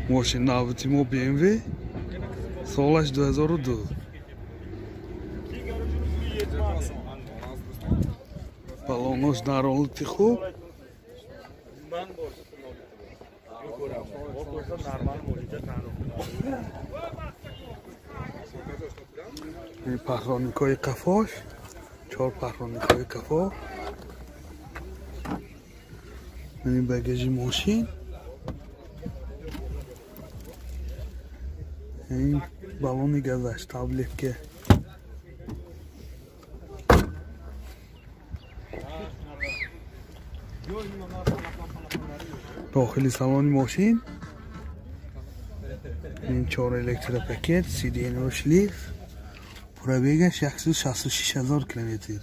Мошин навбати мо BMW, солаш 2002. Балонош дар ҳолати хуб. Пахроникҳои қафош, чор пахроникҳои қафо. Ин багажи мошин. Ин балони газаш, таблетка. Дохили салони мошин ин чор электропакет, сиденье шлиф, пробегаш 166 000 километр.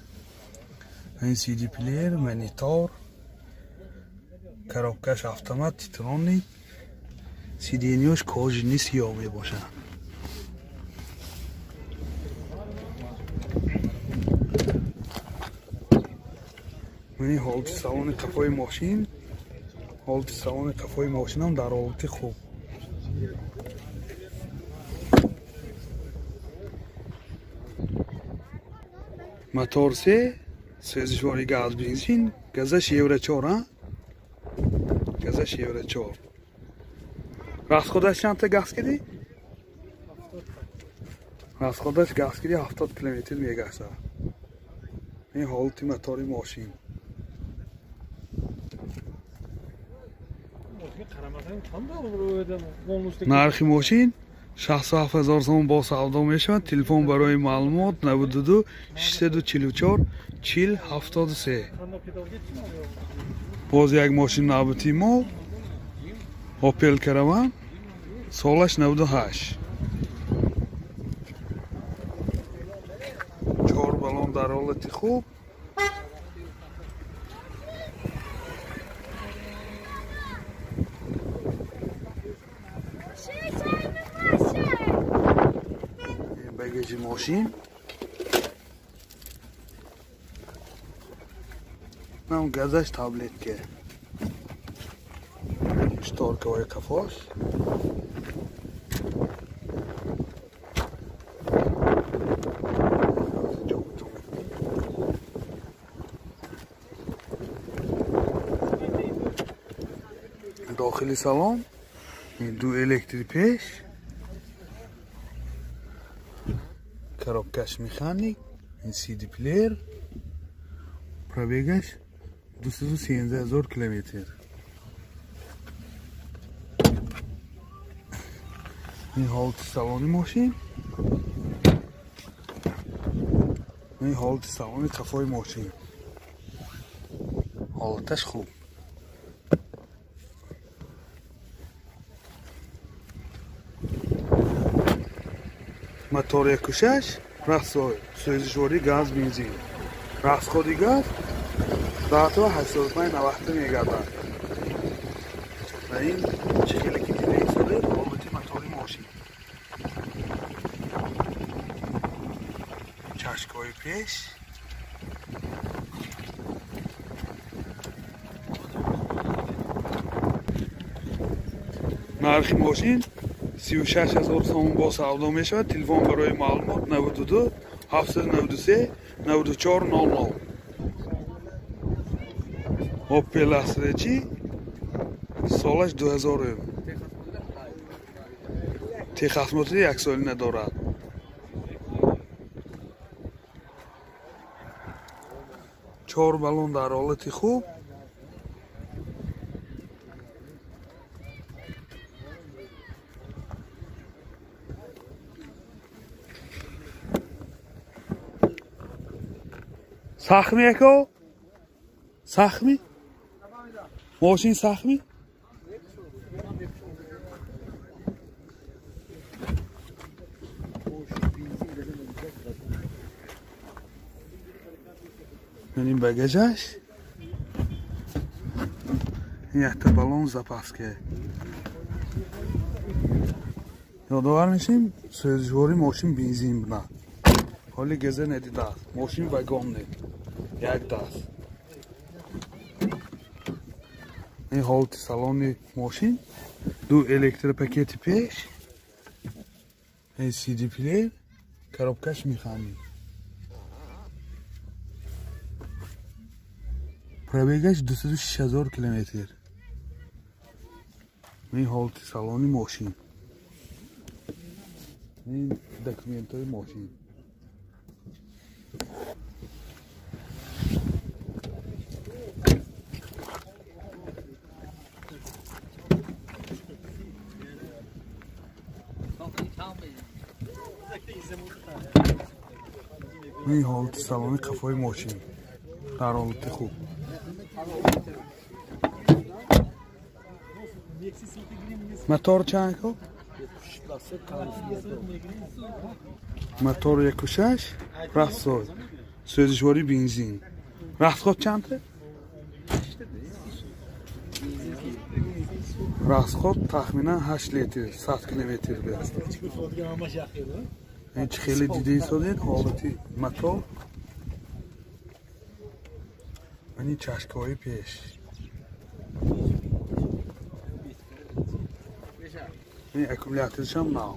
Ин CD плеер, монитор, коробкаш автомат, титроник, сиденьёш кожаный сиёҳ мебошад. Ин ҳолати салони қафои мошин, ҳолати салони қафои мошинам дар ҳолати хуб. Мотор се, сӯзишвори газ, бензин, газаш евро 4, а? Газаш евро 4. Расходаш чандта газ киди? Расходаш газ киди 70 километр мегашта. Ин ҳолати мотори мошин. Нархи мошин 67 000 сомон бо савдо мешавад. Телефон барои маълумот 92 644 40 73. Боз як мошин навбати мо Opel Caravan, солаш 98. Чор балон дар ҳолати хуб. Багажи мошин. Нам газаш таблетка. Шторкаҳои қафош. Дохили салон ду электри пеш, коробкаш механик, ин CD плеер, пробегаш 213 000 километр. Ин ҳолати салони мошин, ин ҳолати салони қафои мошин. Ҳолаташ хуб. Мотор 1.6, сӯзишвории газ, бензин. Расходи газ 85 мегардад. Ва ин чӣ хеле ки дида истодед, ҳолати мотори мошин. Чашкҳои пеш. Нархи мошин 36 000 сомон бо савдо мешавад. Телефон барои маълумот 92 793 94 00. Opel Astra G, солаш 2000. Техосмотри яксола надорад. Чор балон дар ҳолати хуб. Сахми яко? Сахми? Мошин сахми? Ин багажаш. Ин якта балон запаска. Ёдовар мешем, сӯзишвори мошин бензин буда. Ҳоли газа надидааст. Мошин вагон не. Як даст. Ин ҳолати салони мошин, ду электропакети пеш, ин CD плеер, коробкаш механик. Пробегаш 206 000 километр. Ин ҳолати салони мошин. Ин документҳои мошин. Ин ҳолати салони қафои мошин дар ҳолати хуб. Мотор чанд ко? Мотор 1.6, расход, сӯзишворӣ бензин. Расход чанд? Расход тахминан 8 литр, 100 километр. Ин чӣ хеле дида истодед ҳолати мотор. Ани чашкаҳои пеш. Ин аккумуляторшам нав.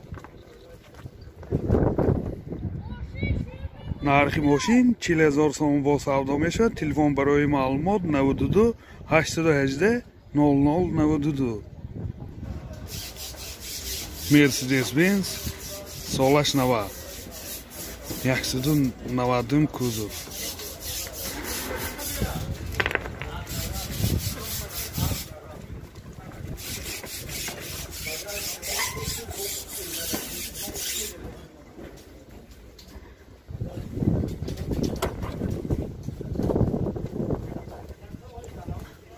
Нархи мошин 40 000 сомон бо савдо мешавад. Телефон барои маълумот 92 818 00 92. Mercedes-Benz солаш 90, 190 кузов.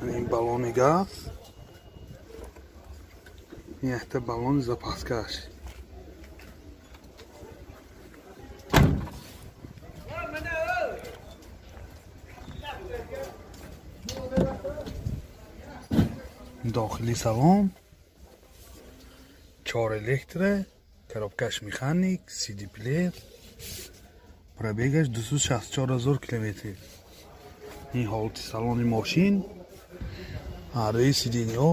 Ин баллони газ, якта баллони запаскаш. Дохили салон 4 электро, коробкаш механик, CD плеер, пробегаш 264 000 километр. Ин ҳолати салони мошин, ҳаррӯи сидениҳо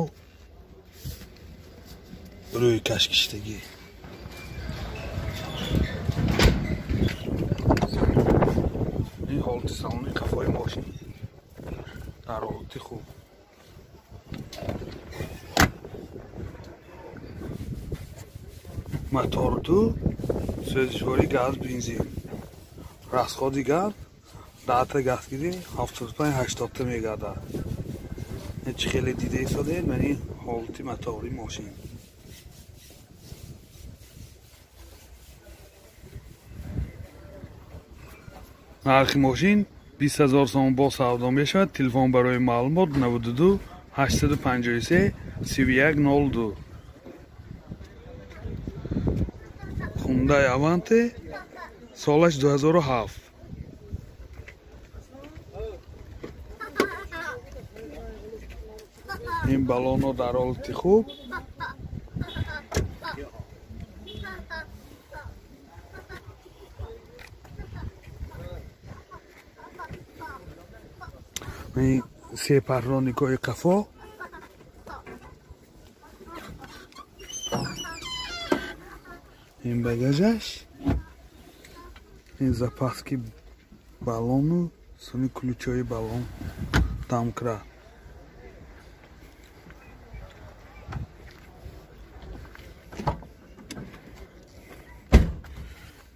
рӯи кашкиштагӣ. Ин ҳолати салони қафои мошин дар ҳолати хуб. Мотор 2, сӯзишворӣ газ, бензин. Расходи газ 10 газ гирӣ 75-80 мегардад. Чӣ хеле дида истодед, ман ин ҳолати мотори мошин. Нархи мошин 20 000 сомон бо савдо мешавад. Телефон барои маълумот 92 853 31 02. Hyundai Avante солаш 2007. Ин баллонҳо дар ҳолати хуб. Ин се парроникҳои қафо. Ин багажаш, ин запаски баллону суни ключҳои баллон дамкра.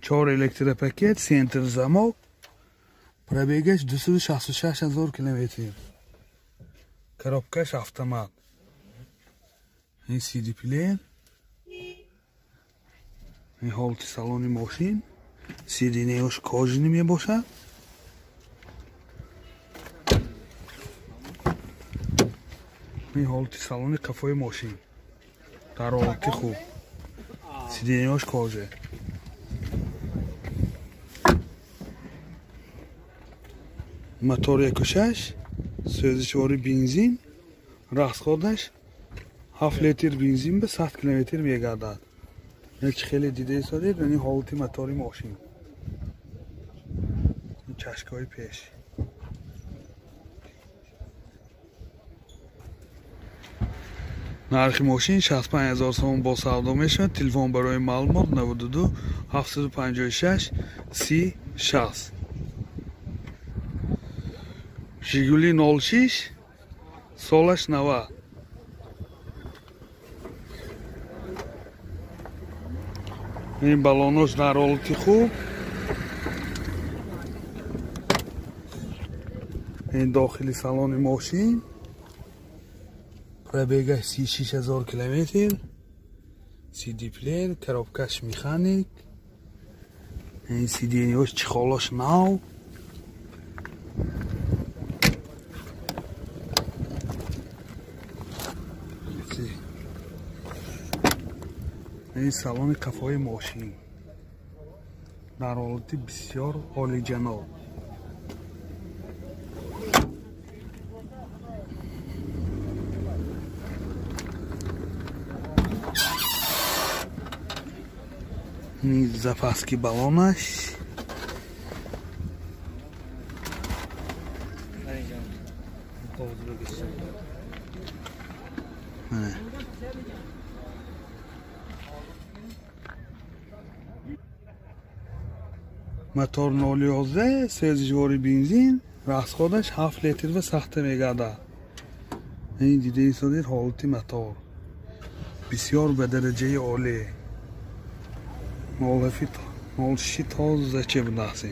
Чор электропакет, центр замок, пробегаш 266 000 километр. Коробкаш автомат. Ин CD плеер. Ин ҳолати салони мошин, сиденияш кожини мебошад. Ин ҳолати салони қафои мошин дар ҳолати хуб, сиденияш кожа. Мотор 1.6, сӯзишвори бензин, расходаш 7 литр бензин ба 100 километр мегардад. Чӣ хеле дида истодед, ин ҳолати мотори мошин. Чашкаҳои пеш. Нархи мошин 65 000 сомон бо савдо мешавад. Телефон барои маълумот 92 756 30 60. Жигули 06 солаш 90. Ин балонош дар ҳолати хуб. Ин дохили салони мошин. Пробегаш 36 000 километр. CD плеер, коробкаш механик. Ин сиденьёш чехолош нав. Ин салони қафои мошин дар ҳолати бисёр олиҷаноб. Запаски балонаш. Мотор 0,11, сӯзишвори бензин, расходаш 7 литр ва сахта мегардад. Ин дидаи содир ҳолати мотор бисёр ба дараҷаи олӣ. 0,6 тозача будааст.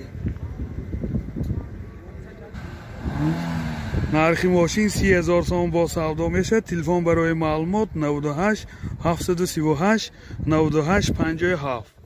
Нархи мошин 30 000 сомон бо савдо мешавад. Телефон барои маълумот 98 738 98 57.